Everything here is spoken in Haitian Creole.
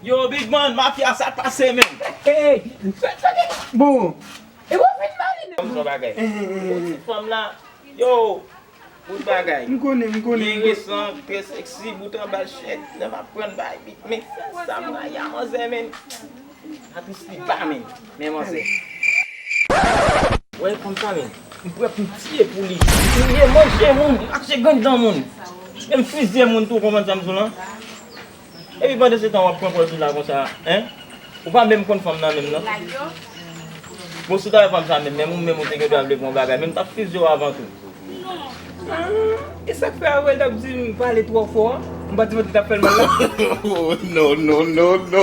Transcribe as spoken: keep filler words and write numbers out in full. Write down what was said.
Yo, Big Man, mafya, sa k pase, menm? Hey, bon, e w ap vin pale de... Yon bagay. Yon ti fanm la, yo, bout bagay. M konnen, m konnen. Byen resan, trè seksi, bout anba l chèk, lè m ap pran bay bit, men sa m rayi a manzè, men. Patris li pa, men. Men manzè. Wè fanm sa, men. M prè pou m tiye pou li. M tiye manje moun, m mache grenn dan moun. Men m fizye moun tou, konprann sa m di w lan? Epi pandan se tan w ap pran pòz ou la konsa, en? Ou pa menm konn fanm nan menm, non? Bon, si w ta wè fanm sa menm, menm ou menm ou te gen dwa vle pran bagay, men m t ap fizye w avan tou. Ah, e sa k fè Harold ap di m pale twò fò a? M pa di vant li t ap fè l mal la? Oh, no, no, no, no.